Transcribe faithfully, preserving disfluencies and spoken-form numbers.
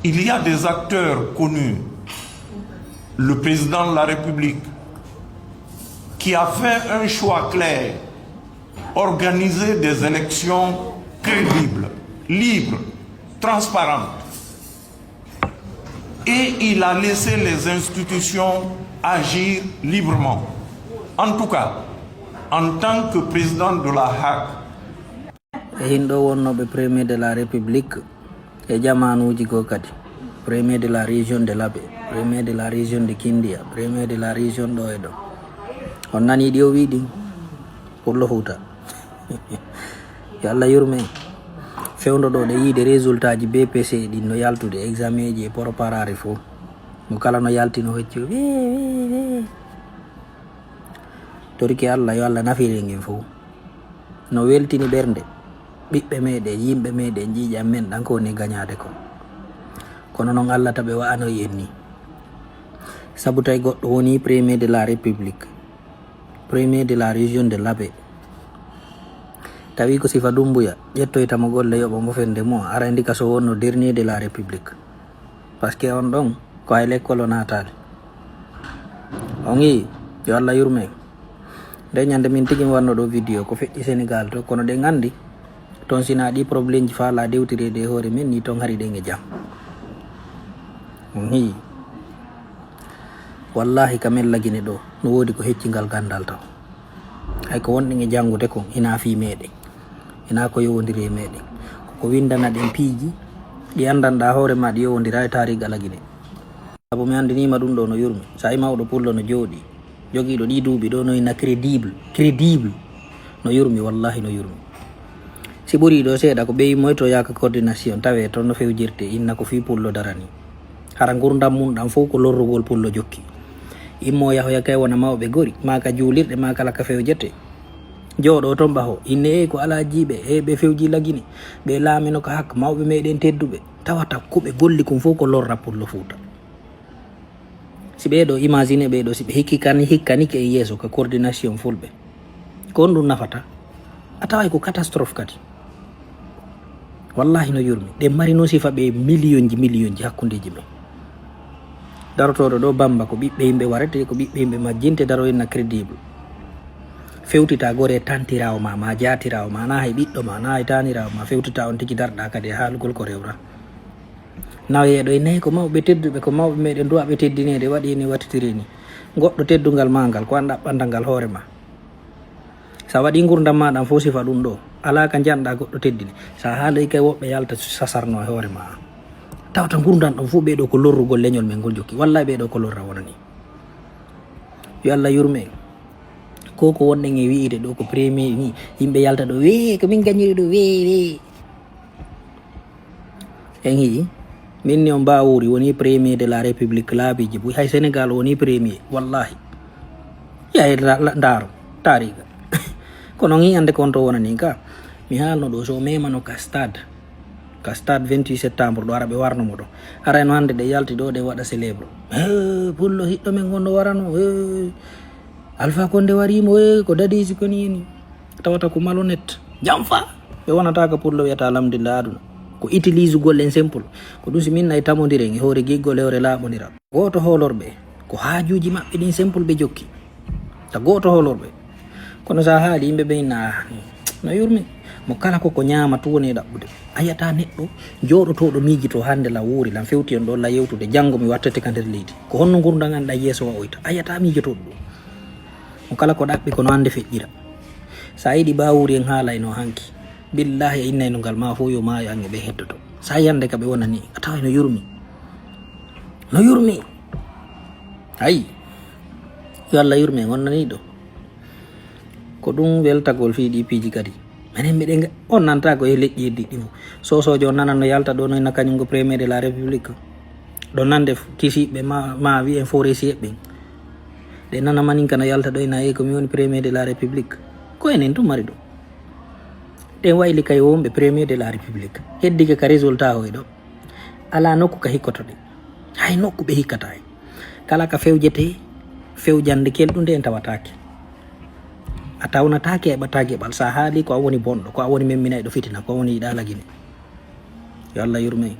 Il y a des acteurs connus. Le président de la République qui a fait un choix clair, organiser des élections crédibles, libres, transparentes. Et il a laissé les institutions agir librement. En tout cas, en tant que président de la HAC, E hin ɗo wonnooɓe Premier de la République e jamaanuuji goo kadi, Premier de la Région de Labe, Premier de la Région de Kindia, Premier de la Région ɗo e ɗo. On nanii ɗi o wii ɗin? Pullo Fuuta. Yo Allah yurme en. Fewndo ɗo ɗe yiide résultat ji B P C ɗin no yaltude, examen ji e porparaare fof. Mo kala no yalti no hecci wee wee wee. Torike Allah yo Allah nafir en en fof. No weltini ɓernde ɓiɓɓe meɗen, yimɓe meɗen, ƴiiƴan men ɗan ko woni gañaade kon. Kono non Allah taɓe wa'anoyi en ni. Sabu tawi goɗɗo woni Premier de la République, Premier de la Région de Labe, tawi ko sifa Dumbuya, ƴettoyta mo golle yoɓa mo fende mo, ara ndika so wonno dernier de la République. Parce que on ɗon ko hay lekkol o naataali. On yii, yo Allah yurme en. Nde ñande min tigi mi wanno ɗo vidéo ko feƴƴi Sénégal to, kono ɗen anndi ton sina ɗi problème ji faala dewtireede e hoore men ni ton hari ɗen e jam. On yii, wallahi ka men lagine ɗo no woodi ko hecci ngal gandal taw. Hay ko wonɗen e janngude kon ina fii meɗen, ina ko yowondiri e meɗen. Koko windana ɗen piiji ɗi anndanɗa hoore ma ɗi yowondira e taariga lagine. Sabu mi anndiniima ɗum ɗo no yurmi. Sa i mawɗo pullo no jooɗi, jogiiɗo ɗi duuɓi ɗo no ina crédible, crédible. No yurmi, wallahi no yurmi. Si ɓuri ɗo seeɗa ko ɓe immoyto yaaka coordination tawe toon no fewjirte inna ko fii pullo darani. Hara ngurdam mum ɗam fof ko lorrugol pullo jokki. Immo yahoya kay wona mawɓe gori, maa ka juulirɗe, maa kala ka fewjete. Jooɗo toon ɓaho, inne e ko alaa jiiɓe, e ɓe fewji lagine, ɓe laamino ka hak mawɓe meɗen tedduɓe, tawata ko ɓe golli kon fof ko lorra pullo Fuuta. Si ɓee ɗo, imagine ɓee ɗo, si ɓe hikkikani, hikkanike e yeeso ka coordination fulɓe, ko on ɗum nafata? A taway ko catastrophe kadi. Wallahi no yurmi. Ɗe mari noon sifa ɓe million ji, million ji hakkundeji men. Darotooɗo ɗo Bamba ko ɓiɓɓe yimɓe warete, ko ɓiɓɓe yimɓe majjinte, daro inna crédible. Fewtita gore tantirawo ma, ma jatirawo ma, na hay ɓiɗɗo ma, na hay tanirawo ma, fewtita on tigi darɗa kadi e haalugol ko rewra. Naweeɗo e nayi ko mawɓe tedduɓe, ko mawɓe meɗen duwaɓe teddineede, waɗi ni wattitiri ni. Goɗɗo teddungal ma ngal, ko an ɗaɓɓanta ngal hoore ma. Sa waɗi ngurdam ma ɗam fof sifa ɗum ɗo, alaa ka njanɗa goɗɗo teddini. Sa haaloy kay woɓɓe yalta sasarno e hoore ma. Tawata ngurdam ɗam fof ɓee ɗo ko lorrugol leñol men ngol jokki. Wallahi ɓee ɗo ko lorra wonani. Yo Allah yurme en. Ko ko wonɗen e wi'ide ɗo ko premier ni, yimɓe yalta ɗo, "Wee, ko min gañiri ɗo, wee, wee." En yi'i, min ni on Bawuri woni premier de la République laabiiji buy, hay Sénégal woni premier, wallahi. Yahe la-, la-, ndaaro, taariga. Kono on yi'i ande ko on to wonani ka. Mi haalno ɗo, so o memano ka stade, ka stade vingt-huit septembre ɗo, ara ɓe warno mo ɗo. Ara no hande ɗe yalti ɗo, ɗe waɗa célèbre. "He, pullo hiɗɗo men on no warano, he. Alpha Condé warimo, he, ko dadisi ko ni ni." Tawata ko malhonnête. Jam fa. Ɓe wonata ka pullo wiyata alhamdulillah aduna. Ko utilise gol en simple. Ko ɗum si min nayi tamondiren e hoore giggol e hoore laaɓondiral. Gooto hoolorɓe, ko haajuuji maɓɓe ɗin simple ɓe jokki. Ta gooto hoolorɓe. Kono sa haali yimɓe ɓe inna, "Ah, no yurmi." Mo kala ko ko ñaama tuwoni e ɗaɓɓude. A yiyata neɗɗo jooɗotooɗo miijito hannde lan wuuri, lan fewti on ɗo lan yewtude, janngo mi wattete ka nder leydi. Ko honno ngurndan an ɗan yeeso wa'oyta? A yiyata miijotooɗo ɗum. Mo kala ko ɗaɓɓi kono hannde feƴƴira. Sa yiɗi Bawuri en haalayno hanki. Billahi e innayno ngal ma fof yo maayo an e ɓe heddoto. Sa yande ka ɓe wonani, a taway no yurmi. No yurmi. Ayi. Yo Allah yurmi en, on nanii ɗo. Ko ɗum weltagol fii ɗi piiji kadi. Minen miɗen ga-, on nanta ko e leƴƴi heddiiɗi ɗi fof. Soosoojo on nanan no yalta ɗo no inna kañum ko premier de la République. Ɗo nande f-, kisiɓe ma, ma wi'en forestier ɓen. Ɗe nana maninka no yalta ɗo ina e ko mi woni premier de la République. Ko enen tun mari ɗum. Ɗen wayli kay wonɓe premier de la République. Heddike ka résultat hoy ɗo. Alaa nokku ka hikkotoɗen. Hay nokku ɓe hikkata hen. Kala ka fewjetee, fewjande kelɗunde en tawataake. A tawnataake e ɓata geɓal. Sa haali ko a woni bonɗo, ko a woni memminayɗo fitina, ko a woni yiɗa lagine. Yo Allah yurme en.